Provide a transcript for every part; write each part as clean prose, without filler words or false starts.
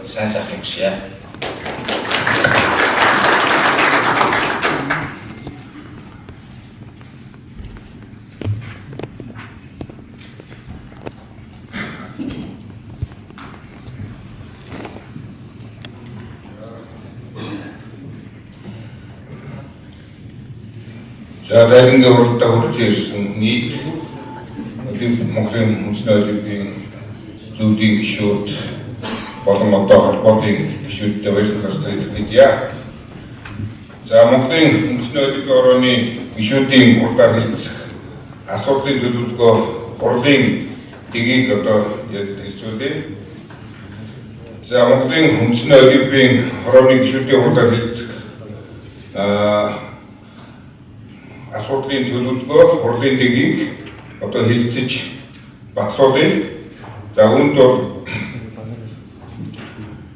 Сайн сайхныг хүсье. За дайрангийн уралдаа хүрэлцэн ирсэн нийт Олимп Монголын үндэсний олимпийн зөвлөлийн гишүүд болон одоо холбоотын гишүүдтэй баярлалаа гаргаж илэрхийлье. За Монголын үндэсний олимпийн орооны гишүүдийн хурлаар хэлцэх асуудлын төлөвлөгөө хурлын дэгийг одоо хэлцүүлье. За Монголын үндэсний олимпийн хорооны гишүүдийн хурлаар хэлцэх асуудлын төлөвлөгөө хурлын дэгийг одоо хэлцэж батлуулъя. За үүнд бол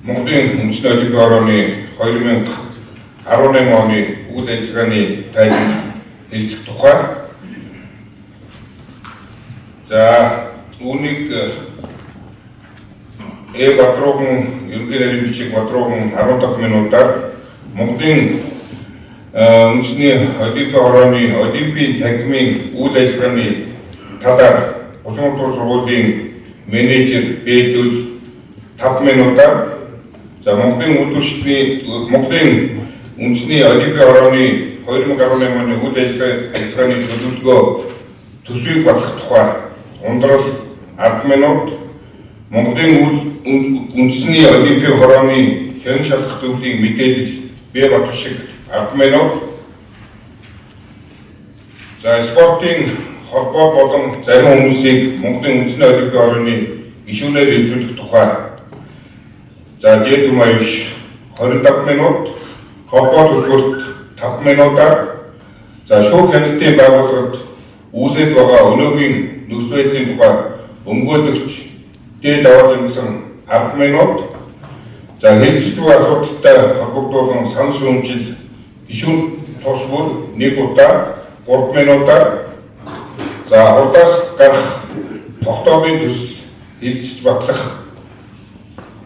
Монголын үндэсний олимпийн орооны 2018 оны үйл ажиллагааны тайлан хэлцэх тухай. За үүнийг Э Батруухан ерөнхий нарийн бичиг Батруухан 15 минутаар Монголын үндэсний олимпийн хорооны олимпийн танхимын үйл ажиллагааны талаар 33 дугаар сургуулийн менежер Бэдүл 5 минутаар, за Монголын үйлдвэрчдийн Монголын үндэсний олимпийн хорооны 2018 оны үйл ажиллагааны төлөвлөгөө төсвийг батлах тухай ундрал 10 минут, Монголын үндэсний олимпийн хорооны хянан шалгах зөвлөлийн мэдээлэл Б Батшиг 10 минут. За спортын холбоо болон зарим хүмүүсийг Монголын үндэсний олимпийн орооны гишүүнээр элсүүлэх тухай. За Жэдүмаюш 25 минут, холбоо төсвөрт 5 минутаар, за шүүх хяналтын байгууллагад үүсээд байгаа өнөөгийн нөхцөл байдлын тухай өмгөөлөгч Д Даваажимсан 10 минут, за хэлцэж буй асуудалтай холбогдуулан санал шүүмжил гишүүн тус бүр нэг удаа 3 минутаар, за хурлаас гарах тогтоомын төсөл хэлцэж батлах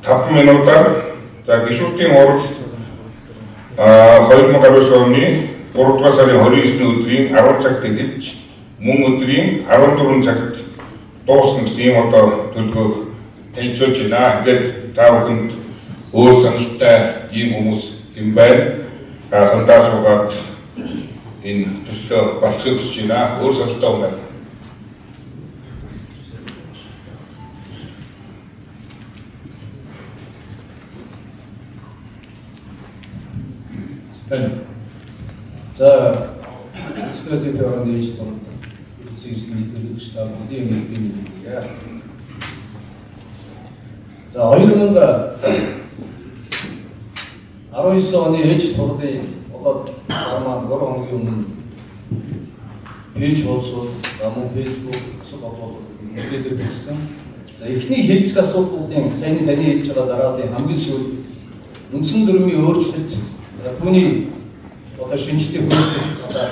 5 минутаар, за гишүүдийн хурал 2019 оны 3 дугаар сарын 29-ний өдрийн 10 цагт эхэлж мөн өдрийн 14 цагт дуусна гэсэн ийм одоо төлөвлөгөөг танилцуулж байна. Ингээд та бүхэнд өөр саналтай ийм хүмүүс юм байна. Саналдаа суугаад энэ төслөө батлахыг хүсэж байна. Өөр саналтай хүн байна. За үндэсний олимпийн орооны ээж дунд хүрэлцэн ирсэн нийт та бүгдийн нэгдийн мэдээлье. За 2019 оны ээж хурлын одоо зар маань 3 хоногийн өмнө пэйж хуудасууд, за мөн Facebook, бусад холбоотууд мэдээлэл бичсэн. За эхний хэлцэх асуудлуудын саяны таны хэлж байгаа дарааллын хамгийн сүүлд үндсэн дүрмийн өөрчлөлт, түүний одоо шинжлэх өөрчлөлт одоо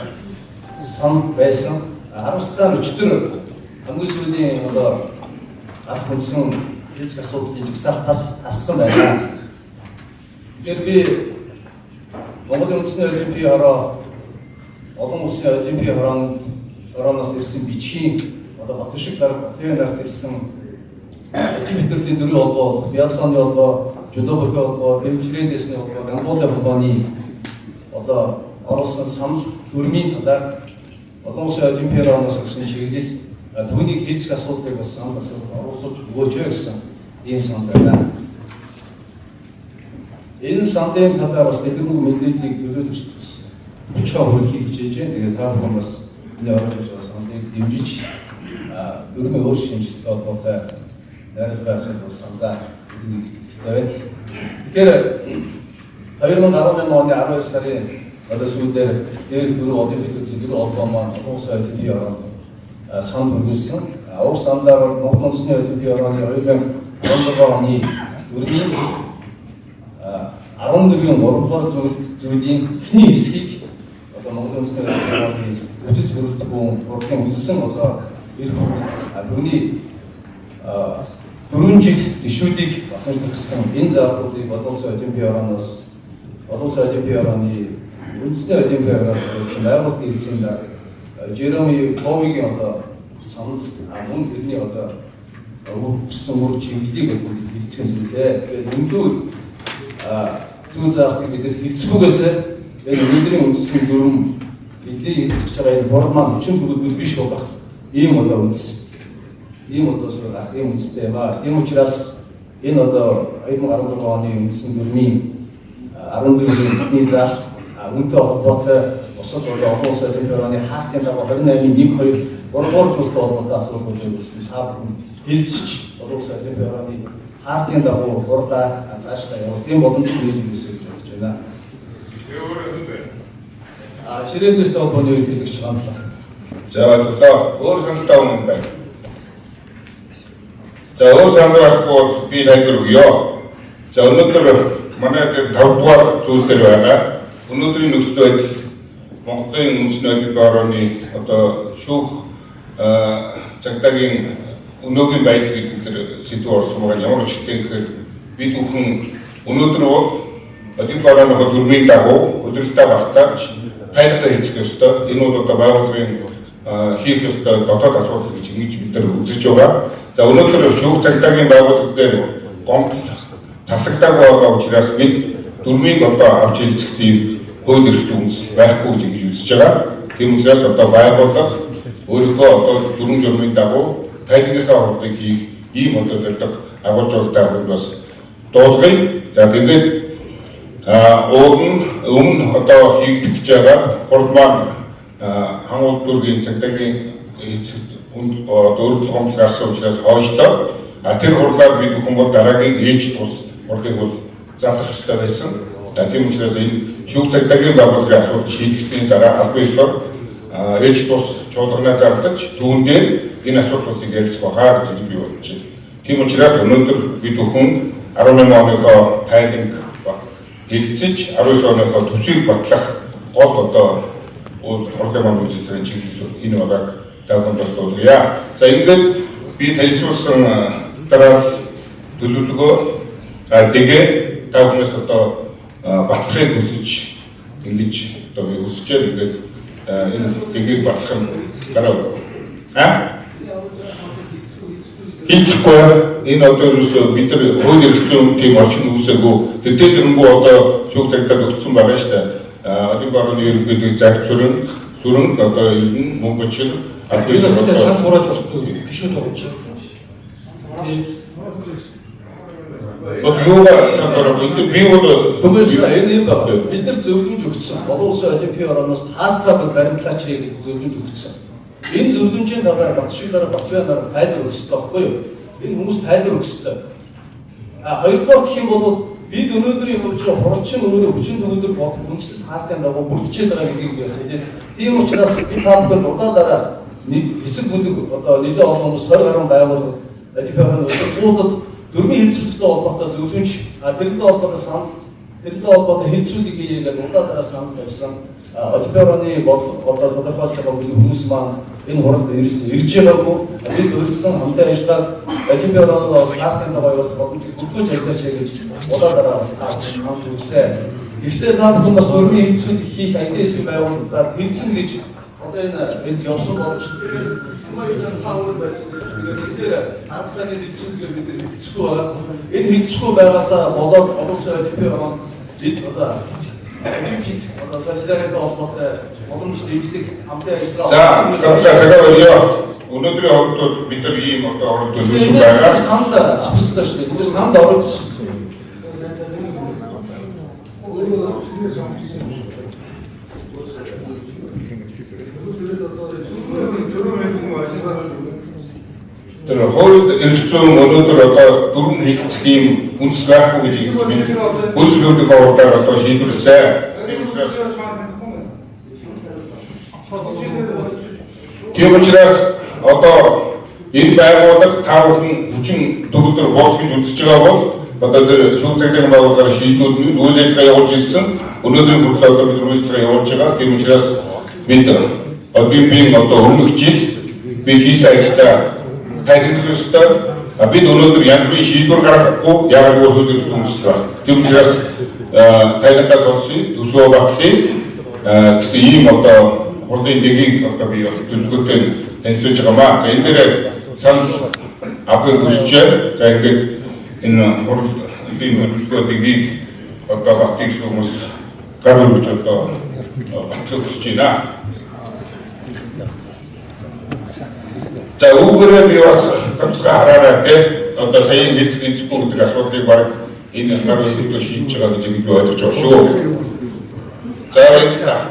санал байсан. Харамсалтай нь өчигдөр хамгийн сүүлийн одоо гарах үндсэн хэлцэх асуудлын жагсаалт тас ассан байна. Тэгэхээр би Монголын үндэсний олимпийн хороо олон улсын олимпийн хорооноос ирсэн бичгийн одоо Батүшиг дарга Батбаян даргад ирсэн олимпийн төрлийн дөрвийн холбоо, биатлоны холбоо, жүдо бүхий холбоо, дэмжлэгийн дэсний холбоо, гандболын холбооны одоо оруулсан санал дүрмийн талаар олон улсын олимпийн хорооноос өгсөн чиглэл, түүнийг хэлцэх асуудлыг бас санал асуудал оруулж өгөөч гэсэн ийм санал байна. Энэ саналын талаар бас дэлгэрэнгүй мэдээллийг төлөөлөгч бас өчигдөр хүргэхийг хичээж байна. Тэгээд та бүхэн бас энэ оруулж байгаа саналыг дэмжиж дүрмийн өөр шинжилгээтэй холбоотой найруулгын асуудал саналаа хүргэх хэрэгтэй байна. Тэгэхээр 2018 оны 12 сарын одоо сүүлээр дээр дөрөв олимпийн төрлийн дөрөв холбоо маань олон улсын олимпийн ороонд санал хүргэсэн. Уг саналаар бол Монгол үндэсний олимпийн орооны 2016 оны дүрмийн 14-ийн 3 дугаар зүйлийн эхний хэсгийг одоо Монгол үндэсний олимпийн орооны бүтц бүрэлдэхүүн хурлын үндсэн одоо эрх түүний 4 жил гишүүдийг батлан энэ заалтуудыг олон улсын олимпийн хорооноос олон улсын олимпийн хорооны үндэсний олимпийн хороонд оруулсан байгууллагын эзэн дарга Жереми Ковигийн одоо санал мөн тэрний одоо өгсөн үр чиглэлийг бас хэлцэх зүйлээ. Тэгээд өнлөө зүүн заалтыг бид нар хэлцэхгүйгээс энэ өнөөдрийн үндсэн дүрм бидний хэлцэж байгаа энэ хурал маань хүчин төгөлдөр биш болох ийм одоо үндэс. Ийм одоо ах ийм үндэстэй юм аа. Тийм учраас энэ одоо 2013 оны үндсэн дүрмийн 14-ний бидний заалт үүнтэй холбоотой бусад одоо олон улсын олимпийн хорооны хартын дагуу 28-ийн 1 2 3 дугаар зүйлтэй холбоотой асуудлуудыг үүсгэн та бүхэн хэлцэж олон улсын олимпийн хорооны хартын дагуу хурлаа цаашдаа явуулах тийм боломжийг нээж өгөөсэй гэж бодож байна. Ширээн дэстэй холбооны ерөнхийлөгч Гандлаа. За ойлголоо. Өөр саналтай хүн байна. За өөр санал байхгүй бол би тайлбар өгье. За өнөөдөр манай дээр 5 дугаар зүйл дээр байгаа. Өнөөдрийн нөхцөл байдал Монголын үндэсний олимпийн орооны одоо шүүх цагдаагийн өнөөгийн байдал гэдэг дээр сэдв орсон байгаа нь ямар учиртай гэхээр бид бүхэн өнөөдөр бол олимпийн орооныхоо дүрмийн дагуу удирдалтаа багтааж тайлбар хэлцэх ёстой. Энэ бол одоо байгууллагын хийх ёстой дотоод асуудал гэж ингэж бид нар үзэж байгаа. За өнөөдөр шүүх цагдаагийн байгууллага дээр гомдол таслагдаагүй байгаа учраас бид дүрмийг одоо авч хэлцэх тийм хууль эрх зүйн үндэслэл байхгүй гэж ингэж үзэж байгаа. Тийм учраас одоо байгууллага өөрийнхөө одоо дүрм журмын дагуу тайлангийнхаа хурлыг хийх ийм одоо зорилго агуулж байгаатай бас дуулгая. За тэгээд уул нь өмнө одоо хийгдэх гэж байгаа хурал маань хан улдүргийн цагдаагийн хэлцэлт одоо өргөдөл гомдол гарсан учраас хойшлоо. А тэр хурлаар бид бүхэн бол дараагийн ээлж тус хурлыг бол зарлах ёстой байсан. За тийм учраас энэ шүүх цагдаагийн байгууллагын асуудал шийдэгдсэний дараа албан ёсоор ээлж тус чуулганаа зарлаж түүн дээр энэ асуудлуудыг ярилцах байхаа гэж би бодож байна. Тийм учраас өнөөдөр бид бүхэн 18 оныхоо тайланг хэлцэж 19 оныхоо төсвийг батлах гол одоо хурлын маань үйлчлэлийн чиглэл энэ байгааг та бүхэнд бас дуулгая. За ингээд би танилцуулсан дараа төлөвлөгөө тэгээ та бүхнээс одоо батлахыг хүсэж ингэж одоо би хүсэж байна. Ингээд энэ дэгийг батлах нь дараа. Хэлцэхгүй энэ одоо ерөөсөө бид нар хууль эрх зүйн тийм орчин үүсээгүй. Тэр дээрнгүү одоо шүүх цагдаад өгсөн байгаа шүү дээ. Олимп орны ерөнхийлөгч Загт сүрэн одоо эрдэнэ мөнгөчл албан ёсоор санал хурааж болохгүй гишүүд оруулж байна. Одоо юугаар санал хураах энэ би бол Түмээс энэ юм байна. Бид нар зөвлөмж өгсөн. Олон улсын олимпийн орооноос хартаа баримтлаач гэж зөвлөмж өгсөн. Энэ зөвлөмжийн талаар Батшиг дараа Батбян дараа тайлбар өгөх ёстой байхгүй юу? Энэ хүмүүс тайлбар өгөх ёстой. А хоёрдугаар гэх юм бол бид өнөөдрийн явж байгаа хуралчин өөрөө хүчин төгөлдөр болох үндэслэл хартын дагуу бүрдчихэд байгаа гэдгийг би бас хэлээ. Тийм учраас би та бүхэнд удаа дараа нэг хэсэг бүлэг одоо нэлээд олон хүмүүс 20 гаруй байгууллага олимпиадын улсуудад дөрмийн хэлцүүлэлттэй холбоотой зөвлөмж, тэрнтэй холбоотой санал, тэрнтэй холбоотой хэлцүүлэг хийгээд удаа дараа санал тавьсан. Олимпиадын одоо тодорхойлж байгаа хүмүүс маань энэ хуралд ерөөсөн ирж байгаагүй. Бид урьдсан хамтын ажиллагаа олимпиадын хартын дагуу явуулах боломжийг бүрдүүлж ажиллаж гэж удаа дараа бас хамт өгсөн. Гэхдээ та бүхэн бас дөрмийн хэлцүүлэг хийх ажлын хэсэг байгууллагад хэлцэн гэж одоо энэ энд явсан боломж тэгээд та өөр байсан. Тэгээд энэ дээр хардлагын хэлцүүлгээр бид хэлцэхгүй байгаа. Энэ хэлцэхгүй байгаасаа болоод олон улсын олимпиад оронд бид одоо олимпик одоо солидариттай холбоотой боломж дэвшлэг хамтын ажиллагаа. За цагаа болио. Өнөөдрийн хувьд бол бид нар ийм одоо оролт төлөвлөсөн байгаа. Санал авах ёстой шүү дээ. Бид нар санал оруулж шүү дээ. Тэр хууль эрх зүйн өнөөдөр одоо дөрвөн хэлцэх ийм үндэс байхгүй гэж бид хөлсөлтийн хурлаар одоо шийдвэрлэсэн. Тийм учраас одоо энэ байгууллага та бүхэн хүчин төгөлдөр бууц гэж үзэж байгаа бол одоо тэр шүүх цагдаагийн байгууллагаар шийдвэр үйл ажиллагаа явуулж ирсэн. Өнөөдрийн хүртэл одоо бид үйл ажиллагаа явуулж байгаа. Тийм учраас бид олимпийн одоо өмнөх жил бид хийсэн ажлаа тайлбарлах ёстой. Бид өнөөдөр янз бүрийн шийдвэр гаргахгүй, яг л хууль эрх зүйн байна. Тийм учраас Таиландаас улсын төсвөө батлыг гэсэн ийм одоо хурлын дэгийг одоо би бас төлөвлөгөөтэй танилцуулж байгаа маа. За энэ дээр санал авахыг хүсэж байна. За ингээд энэ хурлын төлөвлөгөө дэгийг одоо батлыг хүмүүс гар өргөж одоо батлахыг хүсэж байна. За үүгээрээ би бас тодорхой хараарай те одоо саяын хэлцэг хэлцэхгүй гэдэг асуудлыг баг энэ гар өргөж шийдэж байгаа гэж би ойлгож байгаа шүү. За баярлалаа.